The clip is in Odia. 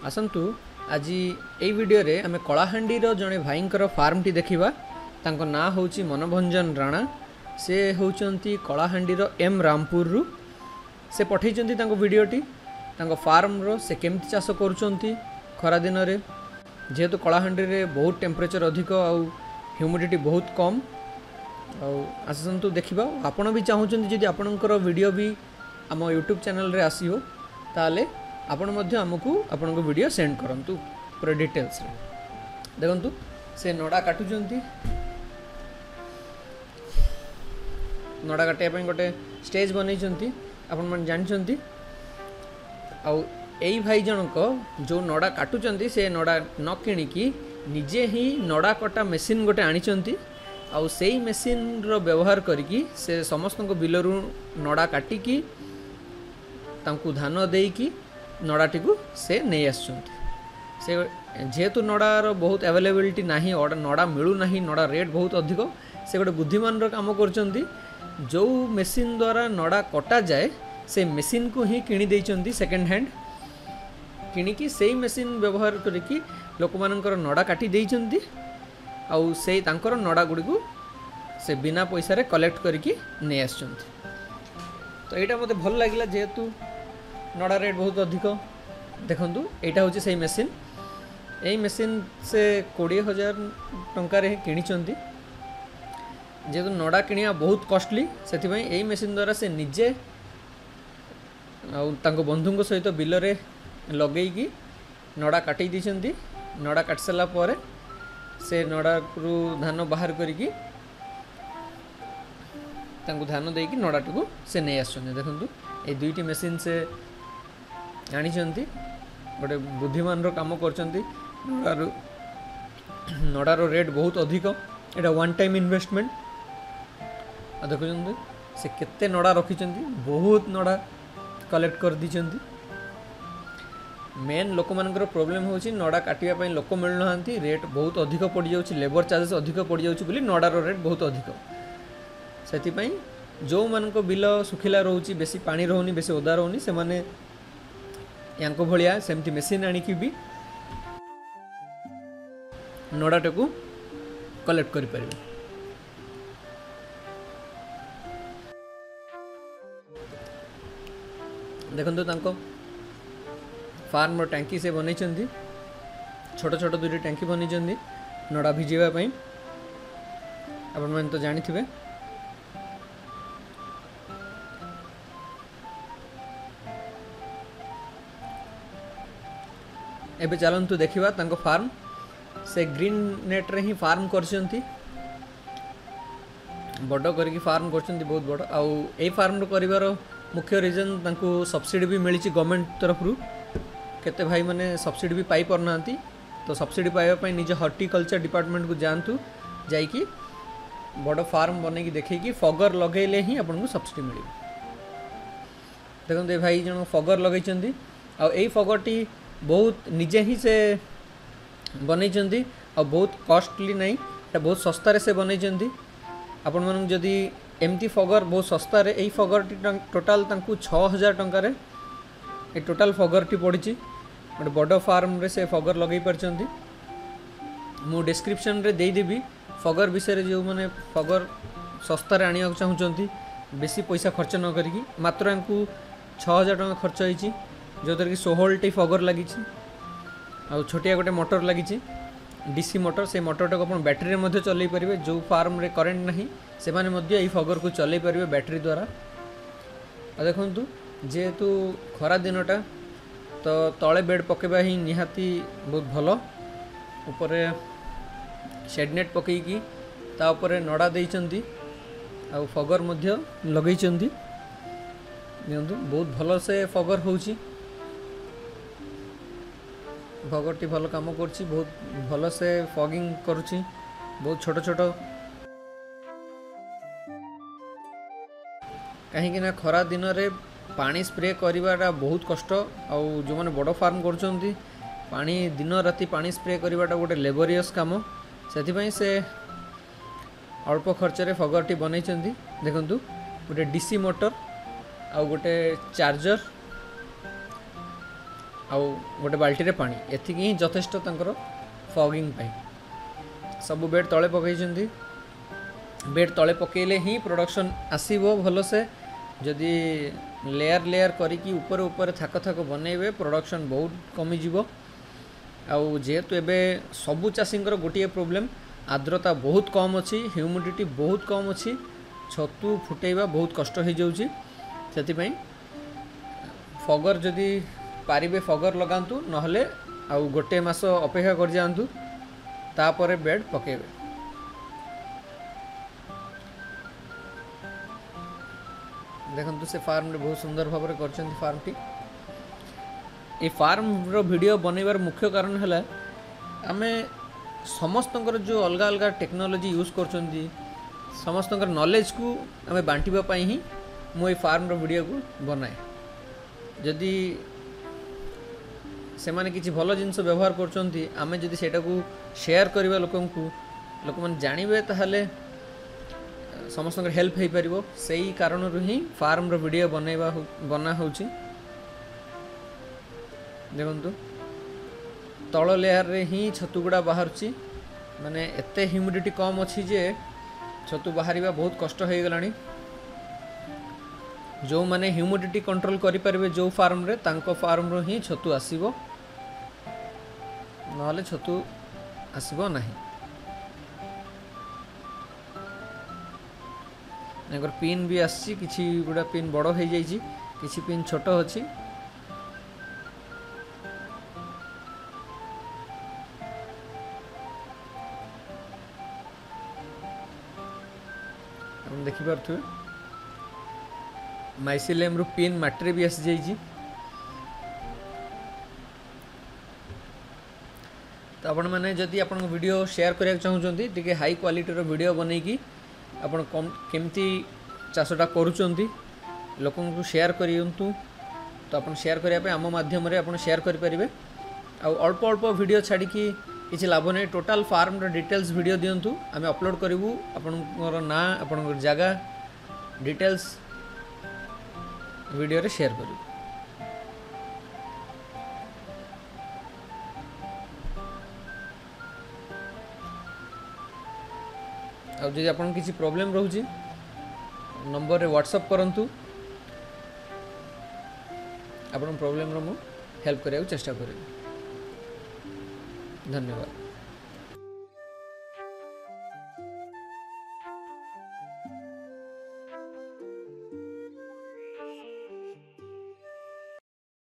ଆସନ୍ତୁ ଆଜି ଏଇ ଭିଡ଼ିଓରେ ଆମେ କଳାହାଣ୍ଡିର ଜଣେ ଭାଇଙ୍କର ଫାର୍ମଟି ଦେଖିବା। ତାଙ୍କ ନାଁ ହେଉଛି ମନଭଞ୍ଜନ ରାଣା। ସେ ହେଉଛନ୍ତି କଳାହାଣ୍ଡିର ଏମ୍ ରାମପୁରରୁ। ସେ ପଠେଇଛନ୍ତି ତାଙ୍କ ଭିଡ଼ିଓଟି, ତାଙ୍କ ଫାର୍ମର ସେ କେମିତି ଚାଷ କରୁଛନ୍ତି ଖରାଦିନରେ। ଯେହେତୁ କଳାହାଣ୍ଡିରେ ବହୁତ ଟେମ୍ପରେଚର୍ ଅଧିକ ଆଉ ହ୍ୟୁମିଡ଼ିଟି ବହୁତ କମ୍। ଆଉ ଆସନ୍ତୁ ଦେଖିବା। ଆପଣ ବି ଚାହୁଁଛନ୍ତି ଯଦି ଆପଣଙ୍କର ଭିଡ଼ିଓ ବି ଆମ ୟୁଟ୍ୟୁବ୍ ଚ୍ୟାନେଲ୍ରେ ଆସିବ, ତାହେଲେ ଆପଣ ମଧ୍ୟ ଆମକୁ ଆପଣଙ୍କ ଭିଡ଼ିଓ ସେଣ୍ଡ କରନ୍ତୁ ପୁରା ଡିଟେଲ୍ସରେ। ଦେଖନ୍ତୁ ସେ ନଡ଼ା କାଟୁଛନ୍ତି। ନଡ଼ା କାଟିବା ପାଇଁ ଗୋଟେ ଷ୍ଟେଜ୍ ବନେଇଛନ୍ତି, ଆପଣମାନେ ଜାଣିଛନ୍ତି। ଆଉ ଏଇ ଭାଇ ଜଣକ ଯେଉଁ ନଡ଼ା କାଟୁଛନ୍ତି, ସେ ନଡ଼ା ନ କିଣିକି ନିଜେ ହିଁ ନଡ଼ା କଟା ମେସିନ୍ ଗୋଟେ ଆଣିଛନ୍ତି। ଆଉ ସେଇ ମେସିନ୍ର ବ୍ୟବହାର କରିକି ସେ ସମସ୍ତଙ୍କ ବିଲରୁ ନଡ଼ା କାଟିକି ତାଙ୍କୁ ଧାନ ଦେଇକି ନଡ଼ାଟିକୁ ସେ ନେଇ ଆସୁଛନ୍ତି। ସେ ଯେହେତୁ ନଡ଼ାର ବହୁତ ଆଭେଲେବିଲିଟି ନାହିଁ, ନଡ଼ା ମିଳୁନାହିଁ, ନଡ଼ା ରେଟ୍ ବହୁତ ଅଧିକ, ସେ ଗୋଟେ ବୁଦ୍ଧିମାନର କାମ କରୁଛନ୍ତି। ଯେଉଁ ମେସିନ୍ ଦ୍ୱାରା ନଡ଼ା କଟାଯାଏ ସେ ମେସିନ୍କୁ ହିଁ କିଣି ଦେଇଛନ୍ତି ସେକେଣ୍ଡ ହ୍ୟାଣ୍ଡ। କିଣିକି ସେଇ ମେସିନ୍ ବ୍ୟବହାର କରିକି ଲୋକମାନଙ୍କର ନଡ଼ା କାଟି ଦେଇଛନ୍ତି। ଆଉ ସେଇ ତାଙ୍କର ନଡ଼ା ଗୁଡ଼ିକୁ ସେ ବିନା ପଇସାରେ କଲେକ୍ଟ କରିକି ନେଇ ଆସିଛନ୍ତି। ତ ଏଇଟା ମୋତେ ଭଲ ଲାଗିଲା, ଯେହେତୁ ନଡ଼ା ରେଟ୍ ବହୁତ ଅଧିକ। ଦେଖନ୍ତୁ ଏଇଟା ହେଉଛି ସେଇ ମେସିନ୍। ଏଇ ମେସିନ୍ ସେ 20,000 ଟଙ୍କାରେ କିଣିଛନ୍ତି। ଯେହେତୁ ନଡ଼ା କିଣିବା ବହୁତ କଷ୍ଟଲି, ସେଥିପାଇଁ ଏଇ ମେସିନ୍ ଦ୍ୱାରା ସେ ନିଜେ ଆଉ ତାଙ୍କ ବନ୍ଧୁଙ୍କ ସହିତ ବିଲରେ ଲଗେଇକି ନଡ଼ା କାଟି ଦେଇଛନ୍ତି। ନଡ଼ା କାଟି ସାରିଲା ପରେ ସେ ନଡ଼ାରୁ ଧାନ ବାହାର କରିକି ତାଙ୍କୁ ଧାନ ଦେଇକି ନଡ଼ାଟିକୁ ସେ ନେଇ ଆସୁଛନ୍ତି। ଦେଖନ୍ତୁ ଏଇ ଦୁଇଟି ମେସିନ୍ ସେ ଆଣିଛନ୍ତି। ଗୋଟେ ବୁଦ୍ଧିମାନର କାମ କରୁଛନ୍ତି। ନଡ଼ାର ରେଟ୍ ବହୁତ ଅଧିକ, ଏଇଟା ୱାନ୍ ଟାଇମ୍ ଇନଭେଷ୍ଟମେଣ୍ଟ। ଆଉ ଦେଖୁଛନ୍ତି ସେ କେତେ ନଡ଼ା ରଖିଛନ୍ତି, ବହୁତ ନଡ଼ା କଲେକ୍ଟ କରିଦେଇଛନ୍ତି। ମେନ୍ ଲୋକମାନଙ୍କର ପ୍ରୋବ୍ଲେମ୍ ହେଉଛି ନଡ଼ା କାଟିବା ପାଇଁ ଲୋକ ମିଳୁନାହାନ୍ତି, ରେଟ୍ ବହୁତ ଅଧିକ ପଡ଼ିଯାଉଛି, ଲେବର ଚାର୍ଜେସ୍ ଅଧିକ ପଡ଼ିଯାଉଛି ବୋଲି ନଡ଼ାର ରେଟ୍ ବହୁତ ଅଧିକ। ସେଥିପାଇଁ ଯେଉଁମାନଙ୍କ ବିଲ ଶୁଖିଲା ରହୁଛି, ବେଶୀ ପାଣି ରହୁନି, ବେଶୀ ଓଦା ରହୁନି, ସେମାନେ ୟାଙ୍କ ଭଳିଆ ସେମିତି ମେସିନ୍ ଆଣିକି ବି ନଡ଼ାଟାକୁ କଲେକ୍ଟ କରିପାରିବେ। ଦେଖନ୍ତୁ ତାଙ୍କ ଫାର୍ମର ଟ୍ୟାଙ୍କି ସେ ବନେଇଛନ୍ତି, ଛୋଟ ଛୋଟ ଦୁଇଟି ଟ୍ୟାଙ୍କି ବନେଇଛନ୍ତି ନଡ଼ା ଭିଜେଇବା ପାଇଁ। ଆପଣମାନେ ତ ଜାଣିଥିବେ। ଏବେ ଚାଲନ୍ତୁ ଦେଖିବା ତାଙ୍କ ଫାର୍ମ। ସେ ଗ୍ରୀନ୍ ନେଟ୍ରେ ହିଁ ଫାର୍ମ କରିଛନ୍ତି, ବଡ଼ କରିକି ଫାର୍ମ କରିଛନ୍ତି, ବହୁତ ବଡ଼। ଆଉ ଏଇ ଫାର୍ମର କରିବାର ମୁଖ୍ୟ ରିଜନ୍ ତାଙ୍କୁ ସବସିଡ଼ି ବି ମିଳିଛି ଗଭର୍ଣ୍ଣମେଣ୍ଟ ତରଫରୁ। କେତେ ଭାଇମାନେ ସବସିଡ଼ି ବି ପାଇପାରୁନାହାନ୍ତି, ତ ସବସିଡ଼ି ପାଇବା ପାଇଁ ନିଜ ହର୍ଟିକଲଚର ଡିପାର୍ଟମେଣ୍ଟକୁ ଯାଆନ୍ତୁ, ଯାଇକି ବଡ଼ ଫାର୍ମ ବନେଇକି ଦେଖେଇକି ଫଗର ଲଗେଇଲେ ହିଁ ଆପଣଙ୍କୁ ସବସିଡ଼ି ମିଳିବ। ଦେଖନ୍ତୁ ଏ ଭାଇ ଜଣ ଫଗର ଲଗେଇଛନ୍ତି। ଆଉ ଏଇ ଫଗରଟି ବହୁତ ନିଜେ ହିଁ ସେ ବନେଇଛନ୍ତି, ଆଉ ବହୁତ କଷ୍ଟଲି ନାହିଁ, ଏଇଟା ବହୁତ ଶସ୍ତାରେ ସେ ବନେଇଛନ୍ତି। ଆପଣମାନଙ୍କୁ ଯଦି ଏମିତି ଫଗର ବହୁତ ଶସ୍ତାରେ, ଏଇ ଫଗରଟି ଟୋଟାଲ୍ ତାଙ୍କୁ 6,000 ଟଙ୍କାରେ ଏ ଟୋଟାଲ୍ ଫଗରଟି ପଡ଼ିଛି। ଗୋଟେ ବଡ଼ ଫାର୍ମରେ ସେ ଫଗର ଲଗେଇ ପାରିଛନ୍ତି। ମୁଁ ଡିସ୍କ୍ରିପ୍ସନ୍ରେ ଦେଇଦେବି ଫଗର ବିଷୟରେ, ଯେଉଁମାନେ ଫଗର ଶସ୍ତାରେ ଆଣିବାକୁ ଚାହୁଁଛନ୍ତି ବେଶୀ ପଇସା ଖର୍ଚ୍ଚ ନ କରିକି। ମାତ୍ର ୟାଙ୍କୁ 6,000 ଟଙ୍କା ଖର୍ଚ୍ଚ ହେଇଛି, ଯେଉଁଥିରେ କି 16ଟି ଫଗର ଲାଗିଛି ଆଉ ଛୋଟିଆ ଗୋଟେ ମଟର ଲାଗିଛି, ଡିସି ମଟର। ସେ ମଟରଟାକୁ ଆପଣ ବ୍ୟାଟେରୀରେ ମଧ୍ୟ ଚଲେଇ ପାରିବେ। ଯେଉଁ ଫାର୍ମରେ କରେଣ୍ଟ ନାହିଁ ସେମାନେ ମଧ୍ୟ ଏଇ ଫଗରକୁ ଚଲେଇ ପାରିବେ ବ୍ୟାଟେରୀ ଦ୍ୱାରା। ଆଉ ଦେଖନ୍ତୁ ଯେହେତୁ ଖରା ଦିନଟା, ତ ତଳେ ବେଡ଼୍ ପକାଇବା ହିଁ ନିହାତି ବହୁତ ଭଲ। ଉପରେ ସେଡ଼୍ ନେଟ୍ ପକାଇକି ତା ଉପରେ ନଡ଼ା ଦେଇଛନ୍ତି ଆଉ ଫଗର ମଧ୍ୟ ଲଗେଇଛନ୍ତି। ଦେଖନ୍ତୁ ବହୁତ ଭଲସେ ଫଗର ହେଉଛି, ଫଗରଟି ଭଲ କାମ କରୁଛି, ବହୁତ ଭଲସେ ଫଗିଂ କରୁଛି, ବହୁତ ଛୋଟ ଛୋଟ। କାହିଁକିନା ଖରା ଦିନରେ ପାଣି ସ୍ପ୍ରେ କରିବାଟା ବହୁତ କଷ୍ଟ। ଆଉ ଯେଉଁମାନେ ବଡ଼ ଫାର୍ମ କରୁଛନ୍ତି, ପାଣି ଦିନ ରାତି ପାଣି ସ୍ପ୍ରେ କରିବାଟା ଗୋଟେ ଲେବରିୟସ୍ କାମ। ସେଥିପାଇଁ ସେ ଅଳ୍ପ ଖର୍ଚ୍ଚରେ ଫଗରଟି ବନେଇଛନ୍ତି। ଦେଖନ୍ତୁ ଗୋଟେ ଡିସି ମଟର ଆଉ ଗୋଟେ ଚାର୍ଜର, ଆଉ ଗୋଟେ ବାଲ୍ଟିରେ ପାଣି, ଏତିକି ହିଁ ଯଥେଷ୍ଟ ତାଙ୍କର ଫଗିଂ ପାଇଁ। ସବୁ ବେଡ଼୍ ତଳେ ପକାଇଛନ୍ତି। ବେଡ଼୍ ତଳେ ପକାଇଲେ ହିଁ ପ୍ରଡ଼କ୍ସନ୍ ଆସିବ ଭଲସେ। ଯଦି ଲେୟାର ଲେୟାର କରିକି ଉପରେ ଉପରେ ଥାକ ଥାକ ବନେଇବେ, ପ୍ରଡ଼କ୍ସନ୍ ବହୁତ କମିଯିବ। ଆଉ ଯେହେତୁ ଏବେ ସବୁ ଚାଷୀଙ୍କର ଗୋଟିଏ ପ୍ରୋବ୍ଲେମ୍, ଆର୍ଦ୍ରତା ବହୁତ କମ୍ ଅଛି, ହ୍ୟୁମିଡ଼ିଟି ବହୁତ କମ୍ ଅଛି, ଛତୁ ଫୁଟେଇବା ବହୁତ କଷ୍ଟ ହେଇଯାଉଛି। ସେଥିପାଇଁ ଫଗର ଯଦି ପାରିବେ ଫଗର ଲଗାନ୍ତୁ, ନହେଲେ ଆଉ ଗୋଟେ ମାସ ଅପେକ୍ଷା କରିଯାଆନ୍ତୁ, ତାପରେ ବେଡ଼୍ ପକାଇବେ। ଦେଖନ୍ତୁ, ସେ ଫାର୍ମରେ ବହୁତ ସୁନ୍ଦର ଭାବରେ କରିଛନ୍ତି ଫାର୍ମଟି। ଏ ଫାର୍ମର ଭିଡ଼ିଓ ବନେଇବାର ମୁଖ୍ୟ କାରଣ ହେଲା, ଆମେ ସମସ୍ତଙ୍କର ଯେଉଁ ଅଲଗା ଅଲଗା ଟେକ୍ନୋଲୋଜି ୟୁଜ୍ କରୁଛନ୍ତି, ସମସ୍ତଙ୍କର ନଲେଜକୁ ଆମେ ବାଣ୍ଟିବା ପାଇଁ ହିଁ ମୁଁ ଏଇ ଫାର୍ମର ଭିଡ଼ିଓକୁ ବନାଏ। ଯଦି ସେମାନେ କିଛି ଭଲ ଜିନିଷ ବ୍ୟବହାର କରୁଛନ୍ତି, ଆମେ ଯଦି ସେଇଟାକୁ ସେୟାର କରିବା ଲୋକଙ୍କୁ, ଲୋକମାନେ ଜାଣିବେ, ତାହେଲେ ସମସ୍ତଙ୍କର ହେଲ୍ପ ହେଇପାରିବ। ସେଇ କାରଣରୁ ହିଁ ଫାର୍ମର ଭିଡ଼ିଓ ବନା ହେଉଛି। ଦେଖନ୍ତୁ, ତଳ ଲେୟାରରେ ହିଁ ଛତୁ ଗୁଡ଼ା ବାହାରୁଛି। ମାନେ ଏତେ ହ୍ୟୁମିଡ଼ିଟି କମ୍ ଅଛି ଯେ ଛତୁ ବାହାରିବା ବହୁତ କଷ୍ଟ ହେଇଗଲାଣି। ଯେଉଁମାନେ ହ୍ୟୁମିଡ଼ିଟି କଣ୍ଟ୍ରୋଲ କରିପାରିବେ ଯେଉଁ ଫାର୍ମରେ, ତାଙ୍କ ଫାର୍ମରୁ ହିଁ ଛତୁ ଆସିବ, ନହେଲେ ଛତୁ ଆସିବ ନାହିଁ। ତାଙ୍କର ପିନ୍ ବି ଆସିଛି, କିଛି ଗୁଡ଼ା ପିନ୍ ବଡ଼ ହେଇଯାଇଛି, କିଛି ପିନ୍ ଛୋଟ ଅଛି। ଆପଣ ଦେଖିପାରୁଥିବେ, ମାଇସିଲିୟମରୁ ପିନ୍ ମାଟିରେ ବି ଆସିଯାଇଛି। ତ ଆପଣମାନେ ଯଦି ଆପଣଙ୍କ ଭିଡ଼ିଓ ସେୟାର କରିବାକୁ ଚାହୁଁଛନ୍ତି, ଟିକେ ହାଇ କ୍ୱାଲିଟିର ଭିଡ଼ିଓ ବନେଇକି ଆପଣ କେମିତି ଚାଷଟା କରୁଛନ୍ତି ଲୋକଙ୍କୁ ସେୟାର କରନ୍ତୁ। ତ ଆପଣ ସେୟାର କରିବା ପାଇଁ ଆମ ମାଧ୍ୟମରେ ଆପଣ ସେୟାର କରିପାରିବେ। ଆଉ ଅଳ୍ପ ଅଳ୍ପ ଭିଡ଼ିଓ ଛାଡ଼ିକି କିଛି ଲାଭ ନାହିଁ। ଟୋଟାଲ୍ ଫାର୍ମର ଡିଟେଲ୍ସ ଭିଡ଼ିଓ ଦିଅନ୍ତୁ, ଆମେ ଅପଲୋଡ଼ କରିବୁ। ଆପଣଙ୍କର ନାଁ, ଆପଣଙ୍କର ଜାଗା ଡିଟେଲ୍ସ ଭିଡ଼ିଓରେ ସେୟାର କରିବୁ। ଆଉ ଯଦି ଆପଣଙ୍କ କିଛି ପ୍ରୋବ୍ଲେମ୍ ରହୁଛି, ନମ୍ବରରେ ହ୍ୱାଟ୍ସଅପ୍ କରନ୍ତୁ। ଆପଣଙ୍କ ପ୍ରୋବ୍ଲେମ୍ର ମୁଁ ହେଲ୍ପ କରିବାକୁ ଚେଷ୍ଟା କରିବି। ଧନ୍ୟବାଦ।